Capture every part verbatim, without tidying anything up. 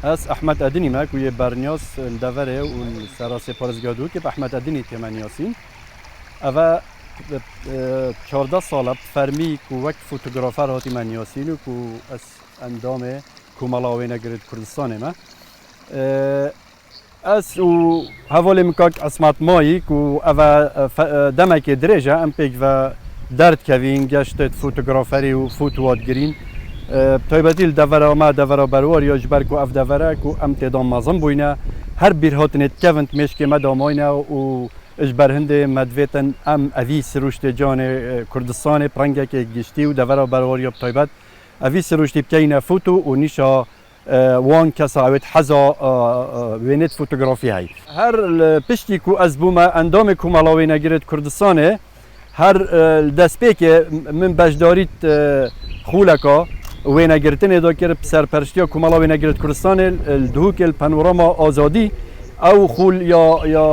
Ez Ehmed Edinî me ku yê bernyas li deverê û li serasê parêzgeha Duhokê bi Ehmed Edinî tê me niyasîn. Eve, e, çardeh sal e bi fermî ku wek fotografer hatî me niyasîn û ku ez endamê Komela Wênegirê di Kurdistanê me. E, Ez û hevalê min kak Esmat Mayî ku ev e, fe-, e, demekê dirêj e, em pêk ve derdikevîn, geştê fotograferî û fotowa digirîn. E, bi taybetî li devera me, devera Berwariya, ji ber ku ev dever e ku em tê de mezin bûyne, her bîrhatinê dikevin di mêşkê me de mayne û ji ber hindê me divêtin em evî sirûştê canê, e, Kurdistanê bi rengekê giştî û devera Berwariya bi taybet evî sirûştî bikeyne foto û nîşa e, wan kesa ewêt heza, e, e, wênêt fotografî hey. Her li piştî ku ez bûme endamê Komela Wênegirêt Kurdistanê, her, e, li destpêkê min beşdarît, e, xûleka wênegirtinê de kir bi serpereştiya Komela Wênegirêt Kurdistanê, e, li Duhokê li Panorama Azadî. Ew xûl ya, ya,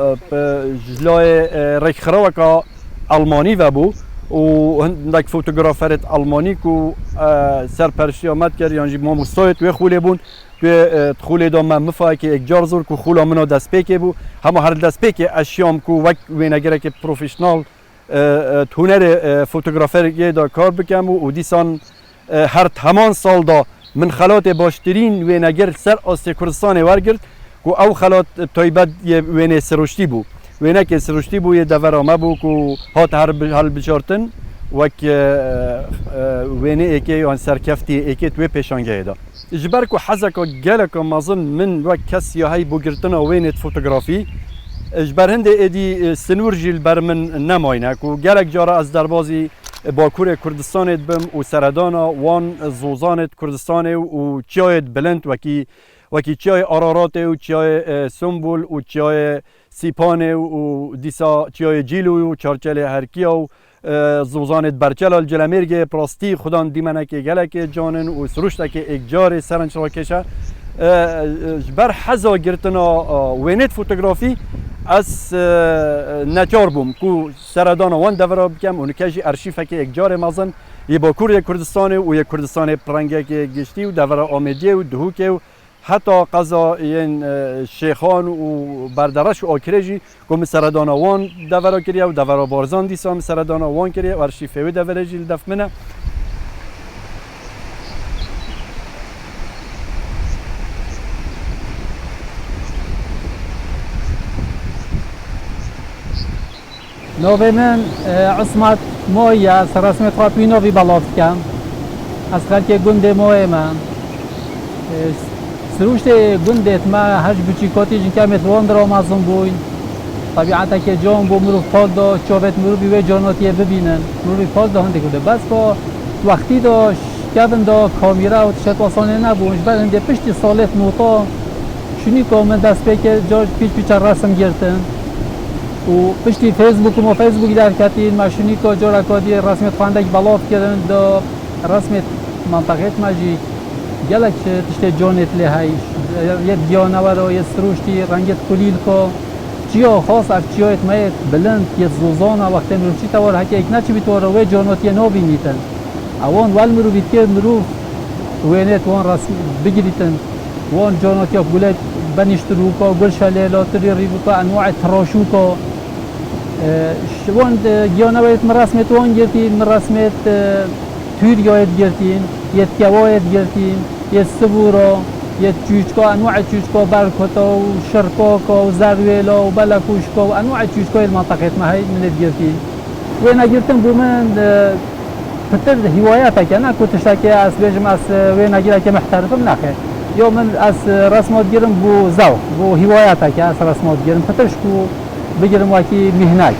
e, e, ji layê, e, rêkxiraweka Almanî ve bû û hindek fotograferêt Almanî ku, e, serpereştiya me dikir yan jî mamostayêt wê xûlê bûn. Wê, e, di xûlê de me mifayekê êkcar zor ku xûla min a destpêkê bû. Hema her destpêkê ez şiyam ku wek wênegerekê profesyonel, e, e, di hunerê, e, fotograferê de kar bikem û, û dîsan E, her di heman sal de min xelatê baştirîn wêneger li ser astê Kurdistanê wergirt ku ew xelat bi taybet yê wênê siruştî bû. Wênekê siruştî bû, yê devera me bû ku hat her bi-, hilbijartin wek, e, e, wêneyekê yan serkeftiyê êkê di wê pêşangehê de. Ji ber ku hezeka geleka mezin min wek kes ya hey bû girtina wênê di fotografî, ji ber hindê êdî, e, sinûr jî li ber min nemayne ku gelek cara ez derbazî Bakurê Kurdistanê dibim û seredana wan zozanê di Kurdistanê û çiyayê bilind wekî, wekî çiyayê Araratê û çiyayê, e, Sumbul û çiyayê Sîpanê û dîsa çiyayê Cîlû û Çarçelê Herkiya û, e, zozanê di Berçela li Cilemêrgê, bi rastî xudan dîmenekê gelekê canin û siruştekê êkcarê serenc rakeş e. E, e, ji ber heza girtina, e, wênêt fotografî ez, e, neçar bûm ku seredana wan devera bikem û nike jî arşîfekê êkcarê mezin yê Bakurê Kurdistanê û yê Kurdistanê bi rengekê giştî û devera Amêdiyê û Duhokê û heta qeza yên, e, Şêxan û Berdereş û Akirê jî ku min seredana wan devera kiriye û devera Barzan dîsa min seredana wan kiriye û arşîfê wê deverê jî li def min e. Navê min, e, Ismat Moy ye, ez resmê xwe bi wî navî belav dikim. Ez xelkê gundê Moyê me. E, sirûştê gundê me her ji biçîkatî ji ke em ê di wan dira mezin bûyn. Tebîeteke can bû, mirov pal da, çavêt mirovî wê canatiyê bibînin. Mirovî pal da hindek bide. Bes ku wextî da, kevin da, kamîra û tiştê wasanê nebûn. Ji ber hindê piştî salêt nota, şûnîka min dest pê kir, car pîç pîça resim girtin. Û piştî Facebook û ma Facebook derketîn, me şûnîka careka dî resmêt xwe hindek belav kirin, da resmêt menteqêt me jî gelek tiştê canêt lê hey. Yê giyanewero, yê sirûştî, rengêt kulîlko. Çiya xas ev çiyayêt me yêt bilind, yêt zozana, wextê mirov çîte were, heke yek neçibît were, wê canotiyê nabînîtin. Ewan wel mirovî dikê mirov wênêt wan resm bigirîtin. Wan canotiya gulê benîştirûka, gul şelêla, tirî rîvika, enwaê tiraşûka. E, ş-, wan, e, giyanewêt min resmêt wan girtîn, min resmêt, e, tûriyayê digirtîn, yêt kewayê digirtîn, yêt sibûra, yêt çûçka, enwaê çûçka, berkuta û şirkaka û zerwêla û belekûşka û enwaê çûçkayê li menteqêt me hey min ê digirtîn. Wênegirtin bo min, e, pitir hîwayetek e, ne ku tiştekê ez bêjim ez, e, wênegireke muhterif im, nexêr. Yo min ez, e, resma digirim bo zewq, bo hîwayetek e ez resma digirim. Pitir ji ku bigirim wekî mîhnek.